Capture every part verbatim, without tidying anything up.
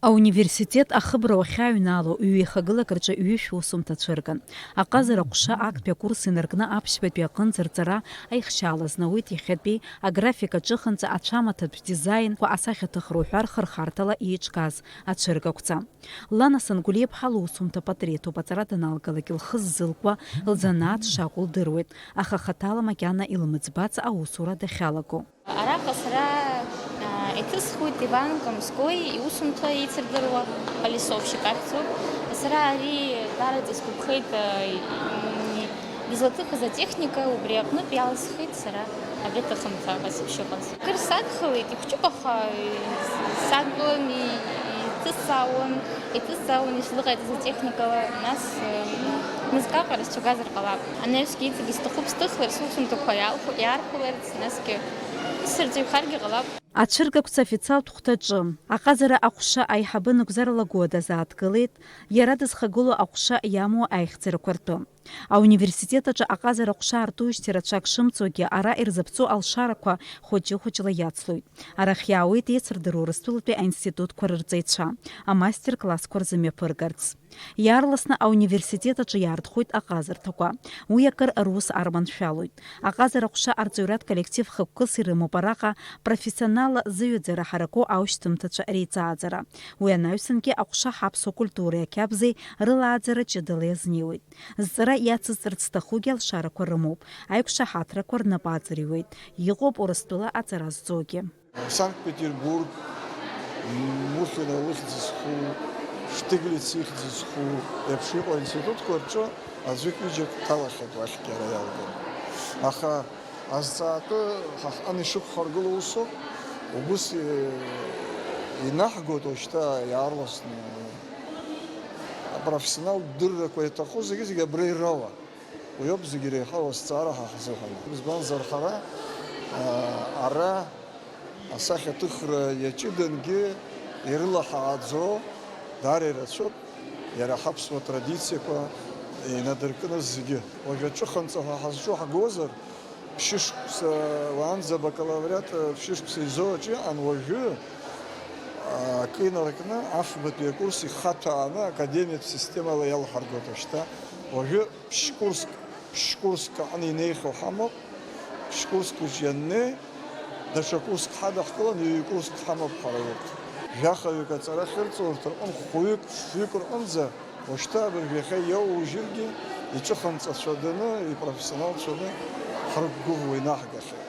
Ауниверситет ахыбра уахьааҩнало ҩеихагылак рҿы ҩышә усумҭа цәырган. Аҟазара аҟәша актәи акурс инаркны аԥшьбатәи аҟынӡа рҵара аихшьаала знауеит иахьатәи аграфика аҿыханҵа ацәамаҭатә дизаинқәа асахьаҭыхра уҳәа рхырхарҭала еиҿкааз ацәыргақәҵа. Лана Сангәлиаԥҳа лусумҭа патреҭуп аҵара даналгалак лхы ззылкуа лзанааҭ шакәу лдыруеит, аха хаҭала макьана илмыӡбац аусура дахьалаго. Араҟа сара, аа, иҭысхуеит Иван Камской иусумҭа еицырдыруа, полисовщик ахьӡуп. Сара ари даараӡа исгәаԥхеит, аа, м, излаҭыхыз атехника, убри аҟнытә иалысхит сара абри аҭыхымҭа ҟазшьа шыҟаз. Кыр сагхалеит, ихәҷуп, аха сагон, и-, иҭысҵаауан, иҭысҵаауан ишазыҟаиҵаз атехникала, нас, м, мызкы аҟара сцәагазар ҟалап. Анаҩсгьы иҵегь исҭахуп сҭыхлар, сусумҭақәа иаалху-, иаархәларц, насгьы сырҵаҩхаргьы ҟалап. Ацәыргақәҵа официалтә хәҭаҿы аҟазара аҟәша аиҳабы Нугзар Лагәыа дазааҭгылеит, иара дызхагылоу аҟәша иамоу аихьӡарақәа ртәы. Ауниверситет аҿы аҟазара аҟәша артужьҭеи рацәак шымцогьы, ара ирзаԥҵоу алшарақәа хәыҷы-хәыҷла иацлоит. Арахь иаауеит еицырдыруа Урыстәылатәи аинститутқәа рырҵаҩцәа, амастер-классқәа рзы мҩаԥыргарц. Иаарласны ауниверситет аҿы иаартхоит аҟазарҭақәа. Уи акыр рус арманшәалоит. Аҟазара аҟәша арҵаҩратә коллектив хықәкыс ирымоуп араҟа профессионалла зыҩаӡара ҳараку аушьҭымҭацәа реиҵааӡара. Уи анаҩсангьы аҟәша ҳаԥсуа культуреи ақьабзи рылааӡара ҷыдала иазнеиуеит. Зҵара иацызҵарц зҭахугьы алшарақәа рымоуп, аиқәшаҳаҭрақәа рнапы аҵариуеит. Иҟоуп Урыстәыла аҵара зҵогьы. Санкт-Петербург, Мухино ихьӡ зху, Штиглиц ихьӡ зху еиԥш иҟоу аинститутқәа рҿы аӡәык-ҩыџьак ҭалахьеит уахьгьы ара иалганы. Аха азҵаатәы ҳа ҳҟны ишықәҳаргыло усоуп, убыс, э, инаҳгоит уажәшьҭа иаарласны апрофессионалтә дыррақәа иаҭаху зегьы-зегьы абра ирауа. Уи ауп зегьы иреиҳау азҵаара ҳа ҳзыҳәан. Избанзар, ҳара, аа, ара асахьаҭыхра иаҷыдангьы ирылаҳааӡо даара ирацәоуп, иара ҳаԥсуа традициақәа инадыркны зегьы. Уажә аҿыханҵа ҳәа ҳазҿу ҳгозар, ԥшьышықәса уаанӡа абакалавриат ԥшьышықәса изоуаҿ иҟан, уажәы, аа, акы инаркны, афбатәи акурс ихаҭәааны академиатә системала иалҳаргоит уажәшьҭа. Уажәы ԥшь-курск, ԥшь-курск аҟны инеихьоу ҳамоуп, ԥшь-курск уҿы ианнеи, даҽа курск ҳадаҳкылан, ҩ-курск ҳамоуп ҳара урҭ. Жәахаҩык аҵара ахьырҵо урҭ рҟынтә хәҩык, фҩык рҟынӡа, уажәшьҭа абыржә иахьа иоуужьыргьы, иҿыханҵацәаданы, ипрофессионалцәаны ҳрықәгәыӷуа инаҳгахьеит.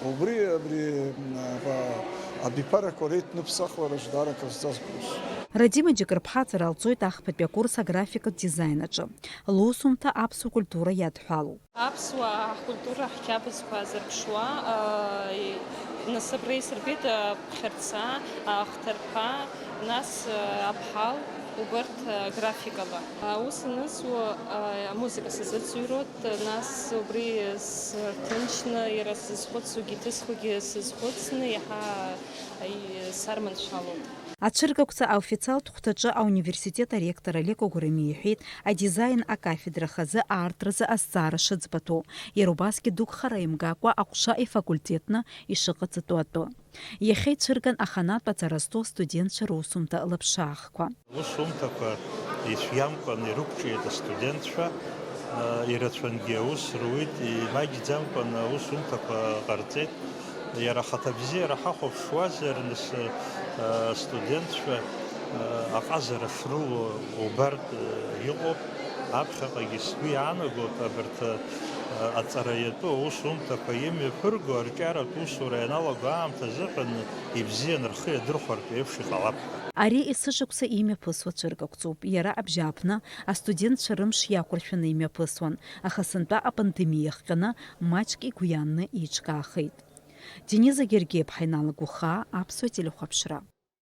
Убри, абри, м, аба-, абиԥарақәа реидныԥсахлараҿ даара акрызҵаз усуп. Радима Џьыкырԥҳа аҵара лҵоит ахԥатәи акурс аграфикатә дизайн аҿы. Лусумҭа аԥсуа культура иадҳәалоуп. Аԥсуаа ҳкультура ҳқьабзқәа азырԥшуа, аа, нас абра исырбеит, аа, ԥхьарца, аа, хҭарԥа, нас, аа, аԥҳал, убарҭ, аа, графикала. Аус анызуа, аа, амузыка сазыӡырҩуеит, нас убри сырҭынчны, иара сзызхәыцугьы иҭысхугьы сазхәыцны, иаҳа, аа, сарманшәалоуп. Ацәыргақәҵа аофициалтә хәҭаҿы ауниверситет аректор Олег Огурами иҳәеит, адизаин акафедра хазы аартразы азҵаара шыӡбаҭоу, иара убасгьы дук хара имгакәа аҟәша ифакультетны ишыҟаҵатәу атәы. Иахьа ицәырган аханатә аҵара зҵо астудентцәа русумҭа лаԥшаахқәа. Аусумҭақәа ицәгьамкәан ирықәҿиеит астудентцәа, ирацәангьы аус руит, имаҷӡамкәан аусумҭақәа ҟарҵеит. Иара ахаҭабзиара ҳахәаԥшуазар, нас, астудентцәа, аҟазара шрылоу убартә, иҟоуп. Аԥхьаҟагьы сгәы иаанагоит, абарҭ, аҵара иатәу аусумҭақәа имҩаԥырго арҿиаратә усура ианалаго аамҭа азыҳәан ибзиан рхы иадырхәартә еиԥш иҟалап ҳәа. Ари есышықәса имҩаԥысуа цәыргақәҵоуп. Иара абжьааԥны астудентцәа рымш иақәыршәаны имҩаԥысуан, аха сынтәа апандемиа иахҟьаны маҷк игәиаанны еиҿкаахеит. Дениза Гергиаԥҳа иналагәыхаа аԥсуа телехәаԥшра.